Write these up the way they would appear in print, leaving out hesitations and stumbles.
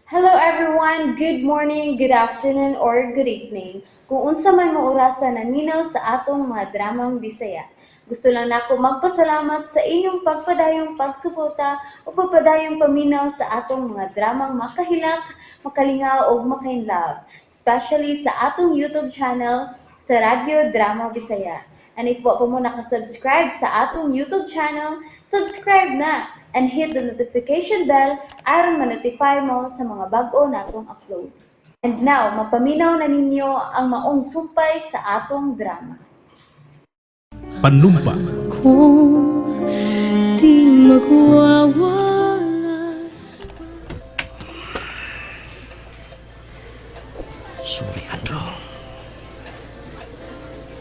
Hello everyone! Good morning, good afternoon, or good evening. Kung unsa man mo orasa naminaw sa atong mga dramang Bisaya. Gusto lang nako magpasalamat sa inyong pagpadayong pagsuporta o pagpadayong paminaw sa atong mga dramang makahilak, makalingaw ug makainlove, especially sa atong YouTube channel sa Radyo Drama Bisaya. And if wa pa mo nakasubscribe sa atong YouTube channel, subscribe na and hit the notification bell aron ma-notify mo sa mga bag-o natong uploads. And now, mapaminaw na ninyo ang maong sumpay sa atong drama. Panumpa. Kung di magwawala. Sorry, Andrew.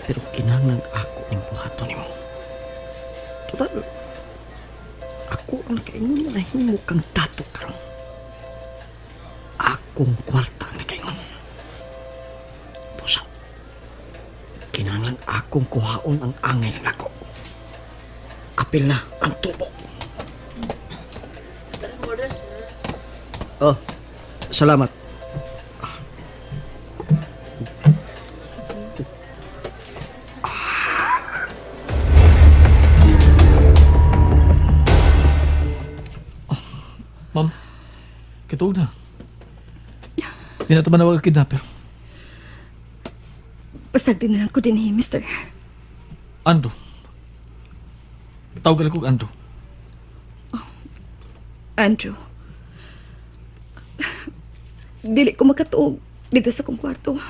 Pero kinahanglan ako ning buhaton nimo. Total, ako ang nakaingon nga nahimo kang dato karon. Akong kwarta ang nakaingon. Pusa, kinahanglan akong kuhaon ang angay ng ako. Apil na ang tubo. Oh, salamat. Ma'am, katuog na. Di na ito manawag ang kidnapper. Pasag din na lang ko din eh, mister. Andrew. Tawagan ko Andrew. Andrew. Dili ko makatuog dito sa kong kwarto.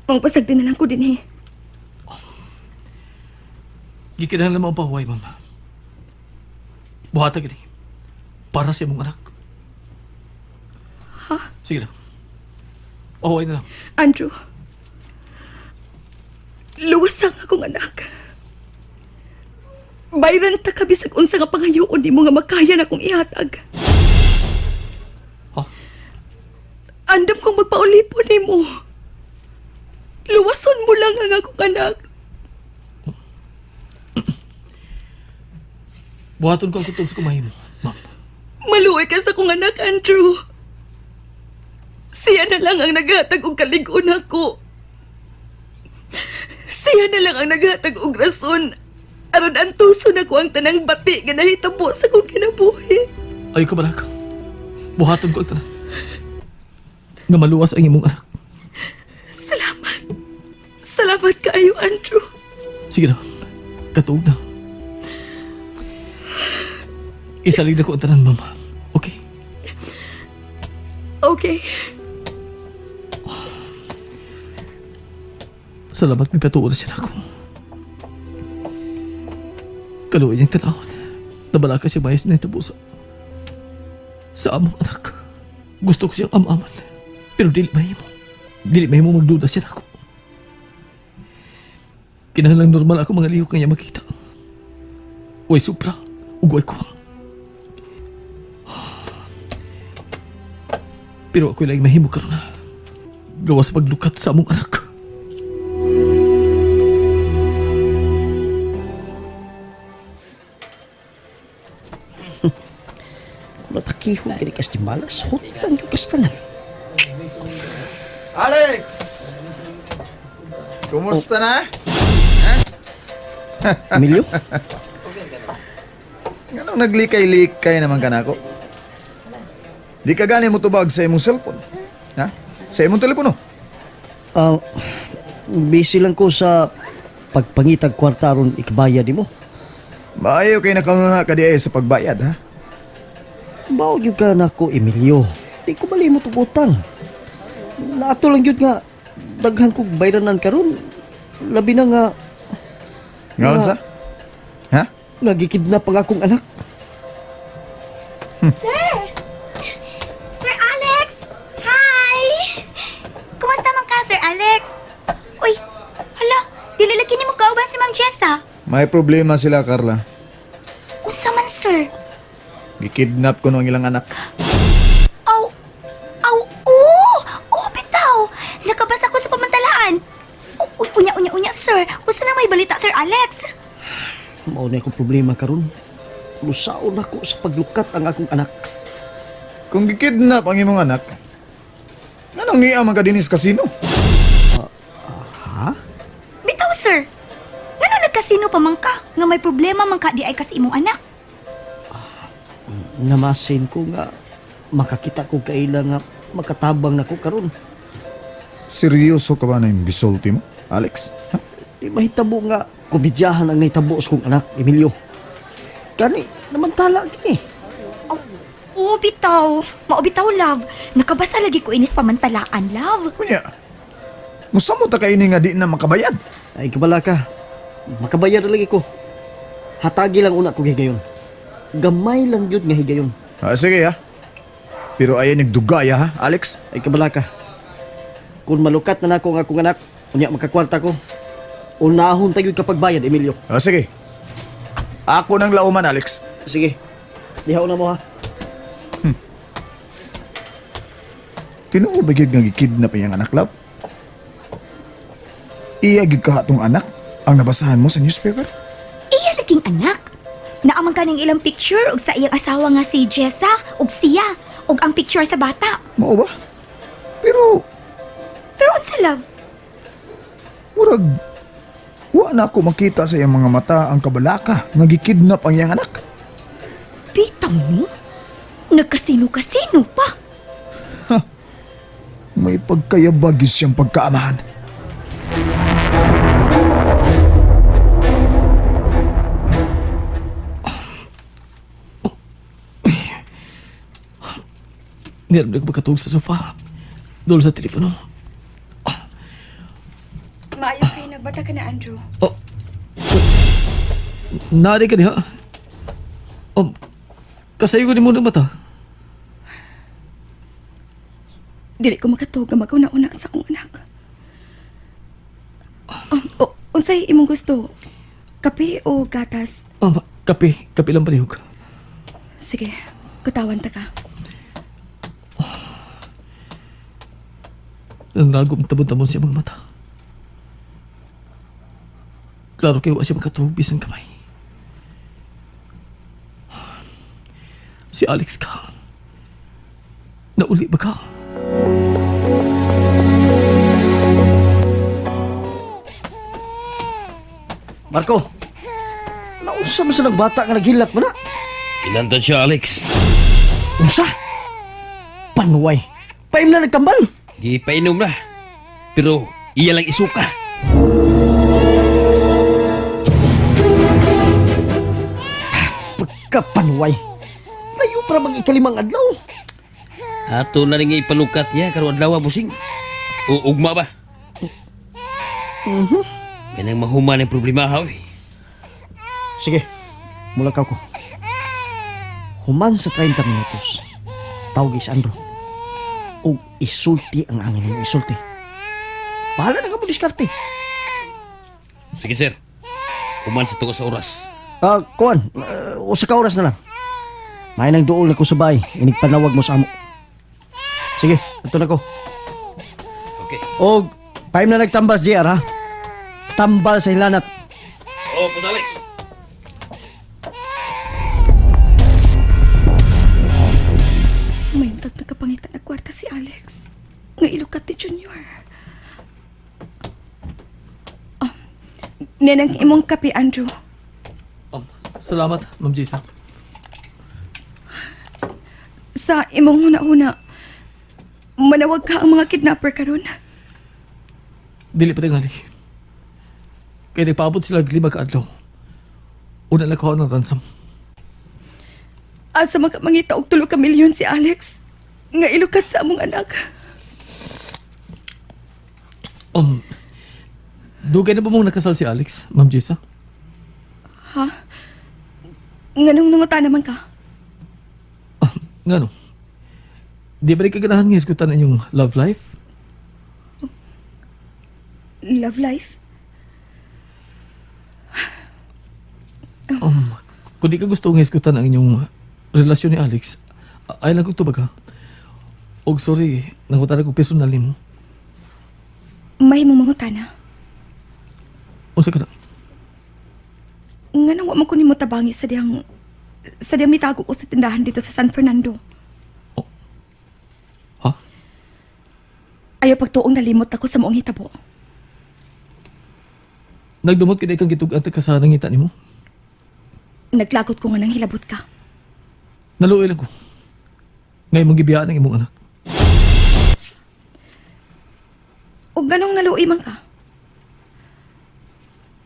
Pangpasag din na lang ko din eh. Gikinahanglan mo ang pahuway, ma'am. Buhata gini. Para sa imong anak. Ha? Sige na. Pahuway na lang. Andrew. Luwas ang akong anak. Bayran ta ka bisag unsa nga pangayoon nimo nga makaya na akong ihatag. Ha? Andam kong magpaulipon nimo. Luwason mo lang ang akong anak. Buhaton ko ang kutog sa kumahin mo, ma'am. Maluoy ka sa akong anak, Andrew. Siya na lang ang naghatag og kalig-on ako. Siya na lang ang naghatag og rason aron antuson ako ang tanang bati nga nahitabo sa akong kinabuhi. Ay ko balak. Buhaton ko ang tanan. Nga maluwas ang imong anak. Salamat. Salamat kaayo, Andrew. Sige na. Katuog na. Isalig na ko ang tanan, ma'am. Okay? Okay. Salamat may patuo na siya na ako. Kaluoy niyang tanawon. Nabala ka siya mayas na itabo sa among anak. Gusto ko siyang amaman. Pero dili mahimo. Dili mahimo magduda siya nako. Kinahanglang normal ako mga lihok kanya makita. Way supra, ug way kuwang. Pero ako'y laing mahimo karon na. Gawas paglukat sa among anak. Matakihon kini kas malas, hutang yung kastanan. Alex! Kumusta na? Emilio? Anong naglikay-likay naman ka na ako? Di ka gani mo tubag sa imong cellphone. Ha? Sa imong telepono? Ah, busy lang ko sa pagpangitag kwarta aron ikabayad nimo. Maayo kay nakauna ka di ay sa pagbayad, ha? Mao gyud ka nako, Emilio. Di ko malimot og utang. Naato lang gyud nga daghan kog bayranan karon. Labi na nga Ngaon sa? Ha? nga gikidnap ang akong anak. Sir! Sir Alex! Hi! Kumusta man ka, Sir Alex? Uy, hala, dili lagi nimo kauban si Ma'am Jessa. May problema sila, Carla. Unsa man, sir? Gikidnap ko nung ilang anak. Aw, aw, oo! Oo, bitaw! Nakabasa ko sa pamantalaan. Unya, unya, unya, sir. Unsa na may balita, Sir Alex? Mao na akong problema karon. Lusaon ako sa paglukat ang akong anak. Kung gikidnap ang imong anak, anong niya man ka dinis kasino? Ha? Bitaw, sir. Ngano nagkasino pa man ka? Nga may problema man ka di ay kas imong anak. Namasin ko nga makakita ko kaila nga makatabang nako karon. Seryoso ka ba na yung gisulti mo, Alex? Ha? Di mahitabo nga komedyahan ang nahitabo sa kong anak, Emilio. Gani, namantala gini. Oh, oo, bitaw. Mao bitaw, love. Nakabasa lagi ko inis pamantalaan, love. Kunya, musamot ta kaini nga di na makabayad. Ay, kabala ka. Makabayad na lagi ko. Hatagi lang una ko higayon. Gamay lang yun nga higayon. Ah, sige ha. Pero ayaw nagdugaya ha, Alex. Ay, kabala ka. Kung malukat na nako ang akong anak, unya makakwarta ko. Unahon tayo kapag bayad, Emilio. Ah, sige. Ako nang lauman, Alex. Sige, lihaw na mo ha. Tinuod ba gyud nga gikidnap iyang anak, love? Iya gyud ka atong anak ang nabasahan mo sa newspaper? Iya laging anak. Naaman kaning ilang picture og sa iyang asawa nga si Jessa ug siya ug ang picture sa bata. Mao ba? Pero Pero unsa love? murag wa na ako makita sa iyang mga mata ang kabalaka nga gikidnap ang iyang anak. Bitaw mo? Nagkasino-kasino pa. May pagkayabag gyud siyang pagkaamahan. Niram na ko magkatug sa sofa. Dol sa telepono. Maayo kay nagbata ka na, Andrew. Oh. Nari ka diha. Kasayo ko ni mo ng mata. Dili ko makatuog nga magauna-una sa akong anak. Unsay imong gusto? Kape o gatas? Kape. Kape lang palihog. Sige, kutawan ta ka. Nanragom tabon-tabon siya mga mata. Klaro kayo wa siya makatuog bisan kamay. Si Alex ka. Nauli ba ka? Marco, nausa mo sa nagbata nga naghilat mo na. Kinantan siya, Alex. Unsa? Panuway. Paim na nagtambal. Gipainom na. Pero iya lang isuka. Pagkapanuway. Layo para bang ikalimang adlaw. Ato na rin nga ipalukat niya karon adlaw busing. O ugma ba? Mm-hmm. May nang mahuman ang problema ha, oy. Sige, mula ka ko. Human sa 30 minutos, tawag is Andrew. Og isulti ang angin mo, isulti. Bahala na ka mo diskarte. Sige, sir. Human sa tuko sa oras. Ah, kuan, usa ka oras na lang. May nang duol na ko sa bahay, inigpanawag mo sa amo. Sige, ato na ko. Okay. Og, paim na nagtambas, JR, ha? Tambal sa hilanat. Oh, Boss Alex. May tag nagkapangita na kwarta si Alex. Nga ilukat ni Junior. Oh, nenang imong kape, Andrew. Salamat, Ma'am Jessa. Sa imong huna-huna, manawag ka ang mga kidnapper karon. Dili pa tingali. Kaya nagpaabot sila og 5 ka adlaw. Una lang ko ng ransom. Asa man ka mangita og 3 ka milyon si Alex? Nga ilukat sa among anak. Dugay na ba mong nakasal si Alex, Ma'am Jessa? Ha? Nganong nanguta naman ka? Ah, nga no. Di ba rin kaganahan nga isgutan ang inyong love life? Love life? Kung di ka gusto nga isgutan ang inyong relasyon ni Alex, ay lang kong tubag ha. Og sorry, nangutan ako personal nimo. May mong mangutana. Unsa ka na? Nganong wa man ko nimo tabangi sa diyang mitago ko sa tindahan dito sa San Fernando. Oh. Ayaw pagtuong nalimot ako sa maong hitabo. Nagdumot kini kang gitug-an ta ka sa nangita nimo. Naglagot ko nga nang hilabot ka. Naluoy lang ko. Ngay mong gibiyaan ang imong anak. O ganong naluoy man ka.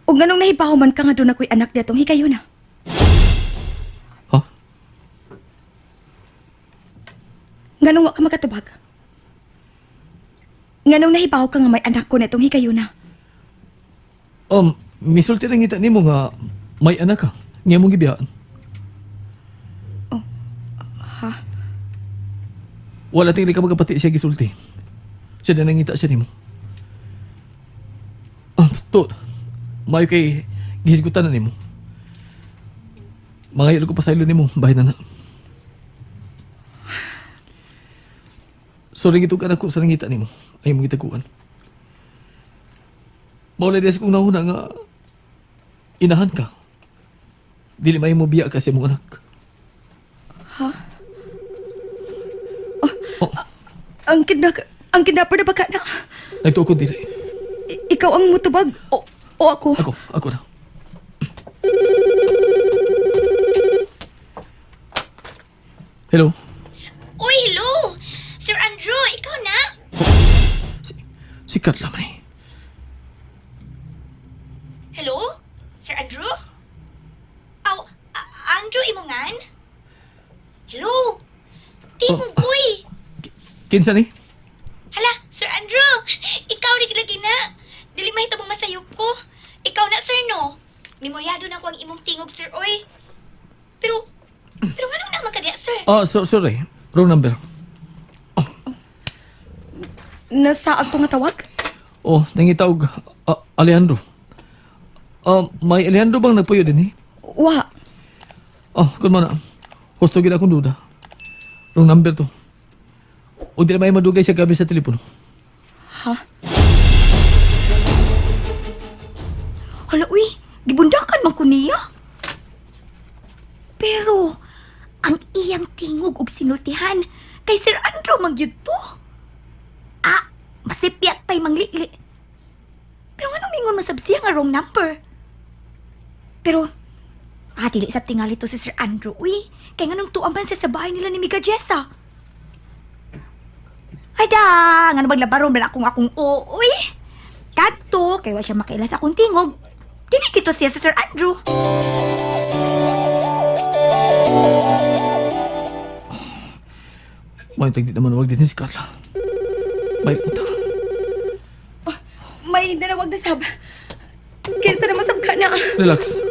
O ganong nahibaw man ka nga doon ako'y anak ditong higayon na. Ha? Nganong wa ka makatubag. Nganong nahibaw ka nga may anak ko netong higayon na. Misulti ra ngita nimo nga may anak ka. Ngay mong gibiyaan. Oh, Ha? Wala tingali ka magkapati siya gisulti. Siya na nangita siya nimo. Ah, to. Mayo kay gihisgutan na nimo. Mga ko pasaylo nimo, bahin na na. Sorry gitugan ako sa nangita nimo. Ay mong gitaguan. Maulay des kong nahuna nga inahan ka. Dili may mo biya ka sa imong anak. Ha? Oh, Ang kidnapper na baka na. nagtuo ko dili. Ikaw ang mutubag o ako. Ako, ako na. Hello? Uy, hello! Sir Andrew, ikaw na? Si Carla man eh. Hello? Sir Andrew? Aw, Andrew imongan? Hello? Tingog, uy! Kinsa ni? Hala, Sir Andrew! Ikaw rin lagi na! Dili mahitabong masayop ko. Ikaw na, sir, no? Memoryado na ko ang imong tingog, sir, oy. Pero nganong naman ka diya, sir? Ah, so, sorry. Wrong number. Nasa to nga tawag? Oh, nangita og Alejandro. Ah, may Alejandro bang nagpuyo din eh? Wa. Oh, kun mo na. Husto gid akong duda. Wrong number to. O di na may madugay siya gabi sa telepono. Ha? Hala, uy, gibundakan man ko niya. Pero, ang iyang tingog og sinultihan kay Sir Andrew man gyud to. Ah, masipyat pa'y manglili. Pero nganong mingon man sab siya nga wrong number? Pero, dili sab tingali to si Sir Andrew, uy. Kay nganong tuang man siya sa bahay nila ni Miga Jessa. Ay da, ngano bang labaron ba na akong oo, uy. Kadto, kay wa siya makaila sa akong tingog. Dili kito siya si Sir Andrew. May tagdi naman wag din si Carla. May unta. May nanawag na sab. Kinsa naman sab ka na. Relax.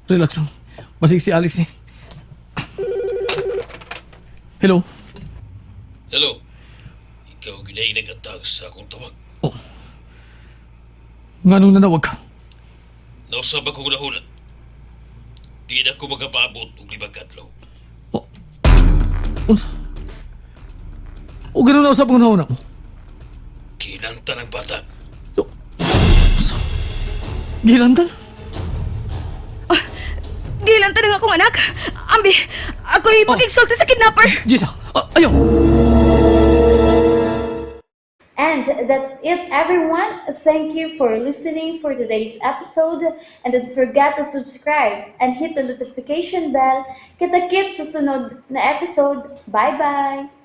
Relax lang. Basig si Alex eh. Hello? Hello. Ikaw ginay nag-atag sa akong tawag. Oh. Nganong nanawag ka? Nausab akong nahunat. Di na ko magkapaabot og 5 ka adlaw. Oh. Unsa? O ganun na usap ang nauna mo? Kinanta ng bata. Oh. Unsa? Gilantan? Gilan tanang akong anak. Ambi, ako'y Oh. makigsulti sa kidnapper. Jisa, ayaw! And that's it, everyone. Thank you for listening for today's episode. And don't forget to subscribe and hit the notification bell. Kita-kits sa sunod na episode. Bye-bye!